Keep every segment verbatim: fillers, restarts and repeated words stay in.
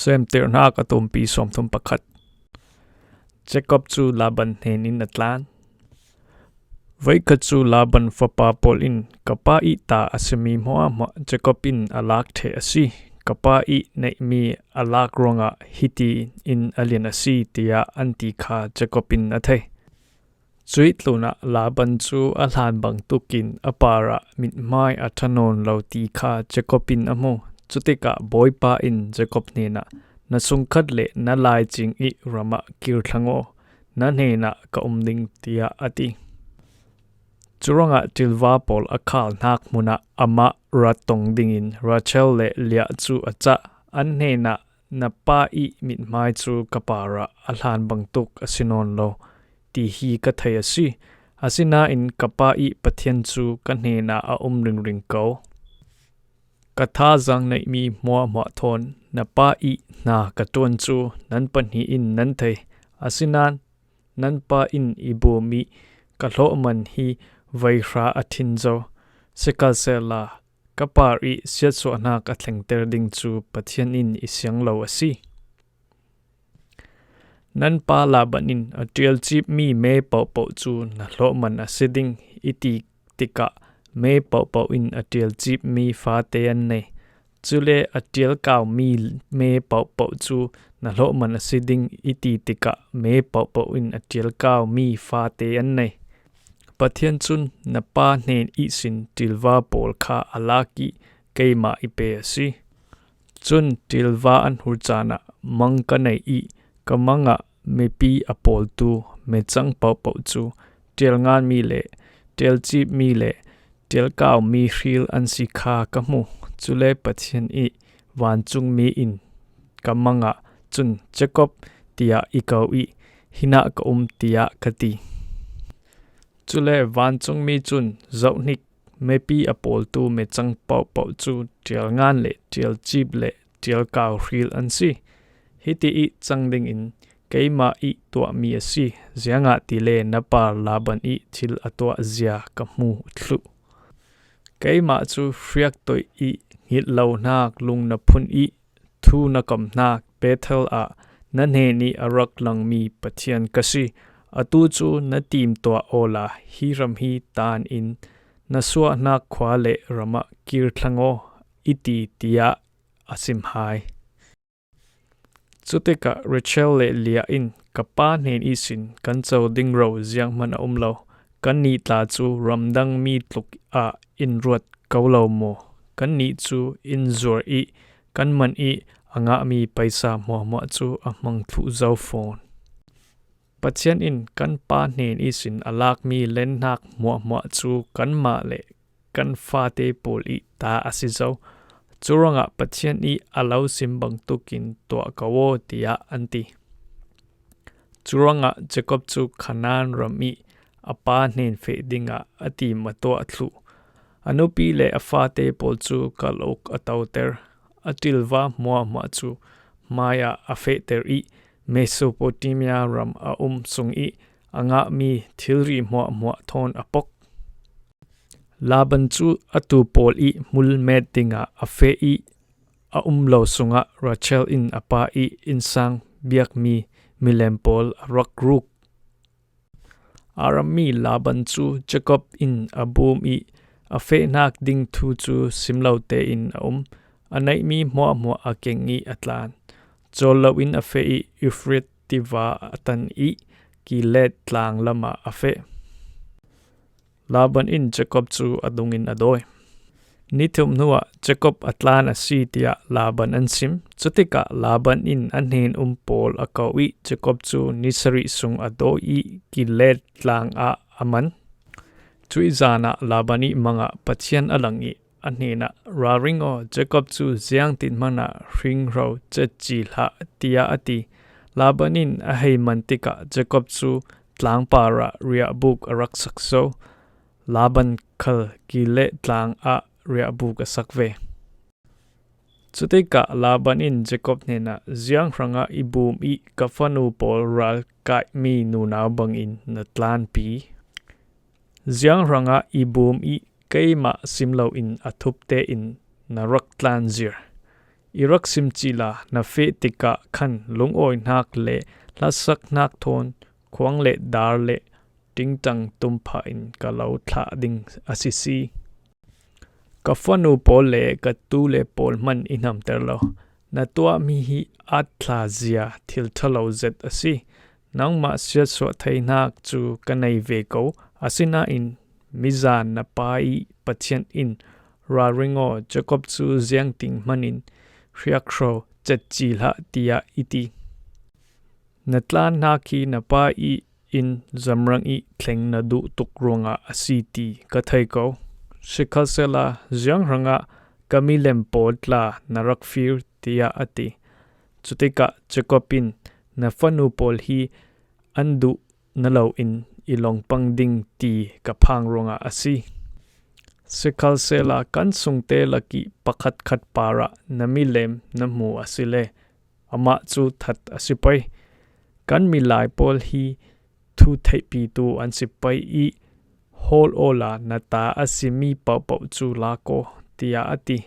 Chemternak a tumpi sawmthum pakhat. Jacob cu Laban hnen in a tlan. Voikhat cu Laban fapa pawl in, "Ka pa ih ta a simi hmuahhmuah Jacob in a lak ṭheh a si. Ka pa ih neihmi a lak ruangah hiti in a lian a si," tiah an ti kha Jacob in a thei. Cuih tlunah Laban cu a hlan bangtuk in a parah mithmai a ṭha nawn lo ti kha Jacob in a hmu. Cutikah Bawipa in Jacob hnenah, "Na sungkhat le na laicing ih ramah kir thlang aw, na hnenah ka um ding," tiah a ti. Curuangah ṭilva pawl a khalhnak hmunah amah rat tong dingin Rachel le Leah cu a cah. An hnenah, "Na pa ih mithmai cu ka parah a hlan bangtuk a si nawn lo," ti hi ka thei a si. Asinain ka pa ih Pathian cu ka hnenah a um ringring ko. Ka thazaang neihmi hmuahhmuah thawn na pa ih hna ka ṭuan cu nan pahnih in nan thei. Asinain nan pa in i bum ih ka hlawhman hi voi hra a ṭhin zo. Sikhalsehla ka par ih siatsuahnak a thlengter ding cu Pathian in i siang lo a si. Nan pa Laban in a ṭialcipmi me pohpoh cu na hlawhman a si ding i ti tikah, me pohpoh in a ṭialcipmi fate an nei. Cule a ṭialkaumi me pohpoh cu na hlawhman a si ding i ti tikah, me pohpoh in a ṭialkaumi fate an nei. Pathian cun na pa hnen ihsin ṭilva pawl kha a lak ih keimah i pe a si. Cun ṭilva an hur caan ah mang ka nei ih ka mangah mipi a pawltu mecang pohpoh cu ṭialnganmi le ṭialcipmi le ṭialkaumi hril an si kha ka hmu. Cule Pathian ih vancungmi in ka mangah cun, "Jacob," tiah i ko ih, "Hinah ka um," tiah ka ti. Cule vancungmi cun, "Zohhnik, mipi a pawltu mecang pohpoh cu ṭialngan le ṭialcip le ṭialkau hril an si. Hiti ih cang dingin keimah ih tuahmi a si, ziangahtile na pa Laban ih thil a tuah zia ka hmu thluh. Keimah cu hriaktoih ih hngilh lo hnak lung na phun ih thu na kom hnak Bethel ah na hnen ih a rak langmi Pathian ka si. Atu cu na tim tuah awla hi ram hi taan in na suahnak khua le ram ah kir thlang aw," i ti, tiah a sim hai. Cutikah Rachel le Leah in, "Ka pa hnen ihsin kan co ding ro zianghman a um lo. Kannih tla cu ramdang mi tluk ah in ruat ko lo maw? Kannih cu in zuar ih kan man ih a ngahmi paisa hmuahhmuah cu a hmang thluh zo fawn. Pathian in kan pa hnen ihsin a lakmi lenhnak hmuahhmuah cu kanmah le kan fate pawl ih ta a si zo. Curuangah Pathian ih a lo sim bangtuk in tuah ko aw," tiah an ti. Curuangah Jacob cu Kanaan ram ih a pa hnen feh dingah a tim a tuah thluh. A nupi le a fate pawl cu kaluk a toter. A ṭilva hmuahhmuah cu hmaiah a fehter ih Mesopotamia ram a um sung ih a ngahmi thilri hmuahhmuah thawn a pok. Laban cu atu pawl ih hmul met dingah a feh ih a um lo sungah Rachel in a pa ih innsang biakmi milem pawl a rak ruk. A rammi Laban cu Jacob in a bum ih a fehnak ding thu cu sim lo tein a um. A neihmi hmuahhmuah a keng ih a tlan. Cawl loin a feh ih Euphrates tiva a tan ih Gilead tlang lamah a feh. Laban in Jacob cu a dungin a dawi. Ni thum hnuah Jacob a tlan a si, tiah Laban an sim. Cutikah Laban in a hnen um pawl a ko ih Jacob cu ni sarih sung a dawi ih Gilead tlang ah a man. Cuih zan ah Laban ih mangah Pathian a lang ih a hnenah, "Ralring aw, Jacob cu ziangtin hmanah hringhro cetci hlah," tiah a ti. Laban in a hei man tikah Jacob cu tlangpar ah riahbuk a rak sak zo. Laban khal Gilead tlang ah riahbuk a sak ve. Cutikah Laban in Jacob hnenah, "Ziang hrangah i bum ih ka fanu pawl ral kaihmi nunau bangin na tlanpi? Ziang hrangah i bum ih keimah sim loin a thup tein na rak tlanzir? I rak sim cila na feh tikah khan lungawihnak le hlatsak hnak thawn khuang le dar le ṭingṭang tum pha in ka lo thlah ding a si si. Ka fanu pawl le ka tu le pawl hman i hnamter lo. Na tuahmi hi at thla zia thil ṭha lo zet a si. Nangmah siatsuah theinak cu ka nei ve ko, asinain mizan na pa i Pathian in, "Ralring aw, Jacob cu ziangtin hman in hriak hro, cetci hlah," tiah i ti. Na tlannak hi na pa i inn zamrang i thleng na duh tuk ruangah a si ti ka thei ko. Sikhalsehla ziang hrangah ka milem pawl tla na rak fir, tiah a ti. Cutikah Jacob in, "Na fanu pawl hi an duh na loin i lawng pang ding ti ka phang ruangah a si. Sikhalsehla kan sungte lakih pakhatkhat parah na milem na hmu a si le, amah cu that a si pei. Kan milai pawl hi thu theihpitu an si pei i, hawl awla na ta a simi pohpoh cu lak aw," tiah a ti.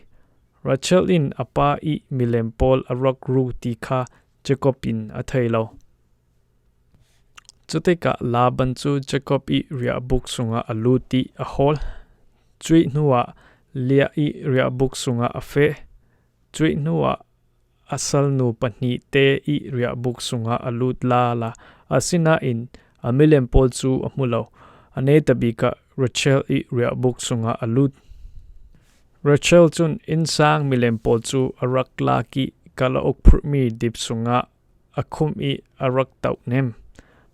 Rachel in a pa i milem pawl a rak ru ti kha Jacob in a thei lo. Cutikah Laban cu Jacob i riahbuk sungah a lut i a hawl. Cuih hnuah Leah i riahbuk sungah a feh. Cuih hnuah a salnu pahnihte i riahbuk sungah a lut lala, asinain a milem pawl cu a hmu lo. A netabikah Rachel i riahbuk sungah a lut. Rachel cun innsang milem pawl cu a rak lak i kalauk phurhmi dip sungah a khumh i a rak tohnem.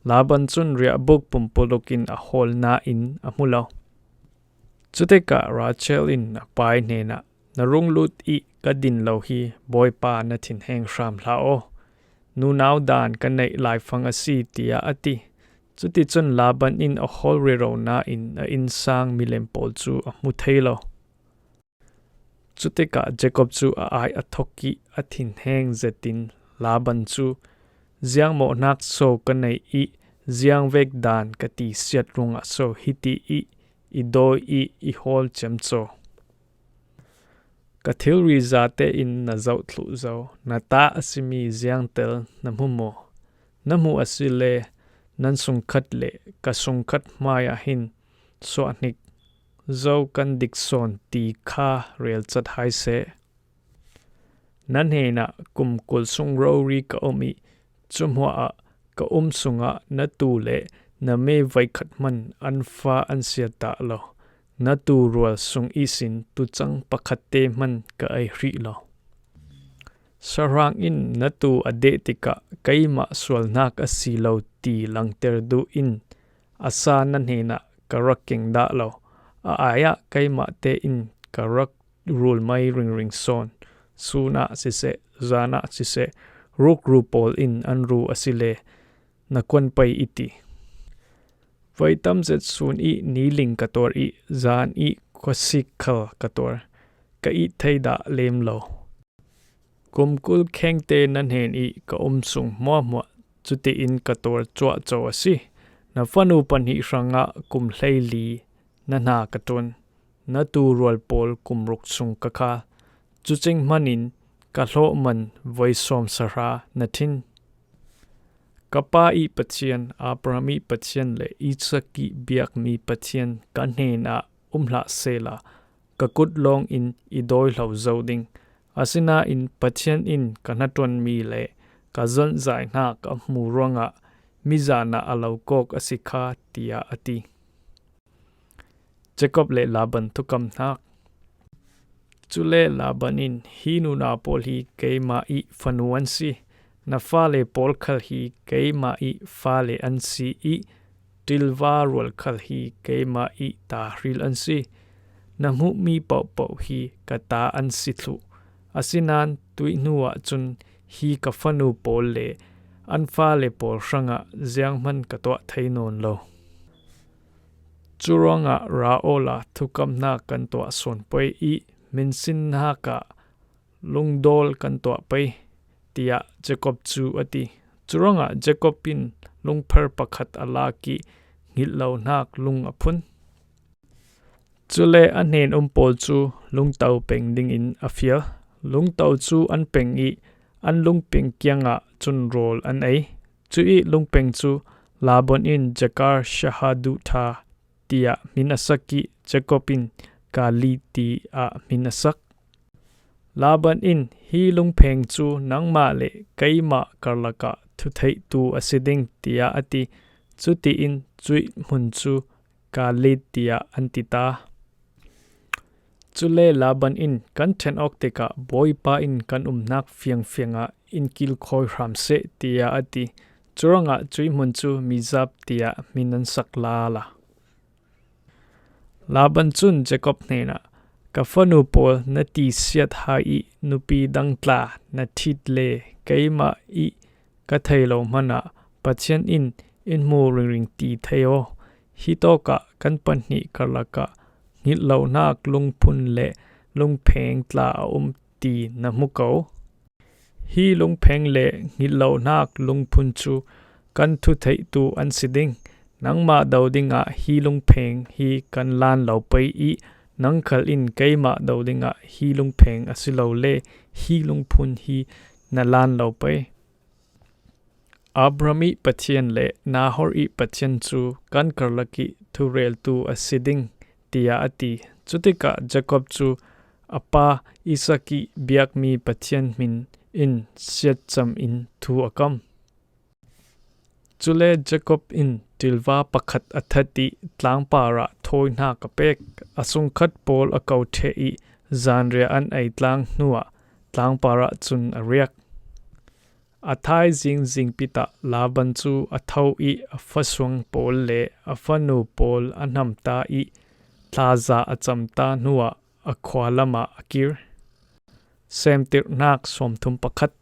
Laban cun riahbuk pumpuluk in a hawl nain a hmu lo. Cutikah Rachel in a pa i hnenah, "Na rung lut i ka din lo hi Bawipa na thinheng hram hlah aw. Nunau dan ka neih laifang a si," tiah a ti. Cuticun Laban in a hawl rero nain a innsang milem pawl cu a hmu thei lo. Cutikah Jacob cu a ai a thok i a thinheng zetin Laban cu, "Ziangmawhnak so ka neih i ziangvek dan ka ti siat ruangah so hiti i i dawi i i hawl ciamco? Ka thilri zate in na zoh thluh zo, na ta a simi ziangtel na hmu maw? Na hmuh a si le nan sungkhat le ka sungkhat hmaiah hin suahhnik zo kan dik sawn ti kha relcat hai seh. Na hnenah kum kul sung rori ka um i, cu hmuah ah ka um sungah na tu le na me voikhat hman an fa an siat dah lo. Na tu rual sung ihsin tucang pakhatte hman ka ei hrih lo. Sahrang in na tu a deh tikah keimah sualnak a si lo ti langter duh in a sa na hnenah ka rak keng dah lo. A ai ah keimahte in ka rak rul mai ringring sawn. Sun ah siseh, zan ah siseh, rukru pawl in an ru a si le na kuan pei i ti. Voi tam zet sun i niling ka tuar i zan i khuasik khal ka tuar. Ka ih thei dah lem lo. Kum kul khengte na hnen i ka um sung hmuahhmuah cutiin ka tuar cuahco a si. Na fanu pahnih hrangah kum hleili na hna ka ṭuan. Na tu rual pawl kum ruk sung ka khal. Cucing hmanin ka hlawh man voi sawm sahra na ṭhin. Ka pa i Pathian, Abraham i Pathian le Isak i biakmi Pathian ka hnenah um hlah sehla, ka kut lawngin i dawi hlo zo ding. Asinain Pathian in ka hnaṭuanmi le ka zonh zaihnak a hmu ruangah mizan ah a lo kawk a si kha, tiah a ti. Jacob le Laban thukamhnak. Cule Laban in, "Hi nunau pawl hi keimah i fanu an si. Na fale pawl khal hi keimah i fale an si i ṭilva rual khal hi keimah i ta hril an si. Na hmuhmi pohpoh hi ka ta an si thluh. Asinain tuih hnu ahcun hi ka fanu pawl le an fale pawl hrangah zianghman ka tuah thei nawn lo. Curuangah ra awla thukamhnak kan tuah sawn pei i minsinnak ah lungdawl kan tuah pei," tiah Jacob cu a ti. Curuangah Jacob in lungphar pakhat a lak i hngilh lonak lung a phun. Cule a hnen-um pawl cu lungto peng dingin a fial. Lungto cu an peng i an lungpeng kiangah cun rawl an ei. Cuih lungpeng cu Laban in Jakar Shahadutha tiah min a sak i Jakob in Kali tiah min a sak. Laban in, "Hi lungpheng cu nangmah le keimah karlakah thutheihtu a si ding," tiah a ti. Cutiin cuih hmun cu Kali tiah an ti ta. Cule Laban in, "Kan ṭhen awk tikah Bawipa in kan umnak fiangfiang ah in kilkhawi hram seh," tiah a ti. Curuangah cuih hmun cu Mizap tiah min an sak lala. Laban cun Jakob hnenah, "Ka fanu pawl na tisiat hai i nupi dang tla na ṭhit le keimah i ka thei lo hmanah Pathian in in hmu ringring ti thei aw. Hi tawkah kan pahnih karlakah hngilhlonak lungphun le lungpheng tla a um ti na hmu ko. Hi lungpheng le hngilhlonak lungphun cu kan thutheihtu an si ding. Nangmah do dingah hi lungpheng hi kan lan lo pei i nang khal in keimah do dingah hi lungpheng asilole hi lungphun hi na lan lo pei. Abraham ih Pathian le Nahor ih Pathian cu kan karlak ih thureltu a si ding," tiah a ti. Cutikah Jakob cu a pa Isak ih biakmi Pathian hmin in siatcam in thu a kam. Cule Jakob in ṭilva pakhat a that ih tlangpar ah thawihnak a pek. A sungkhat pawl a ko ṭheh ih zanriah an ei tlang hnuah tlangpar ah cun a riak. A thaizing zingpit ah Laban cu a tho ih a fasuang pawl le a fanu pawl a hnamta ih thlaza a camta hnuah a khua lamah a kir. Semtirhnak sawmthum pakhat.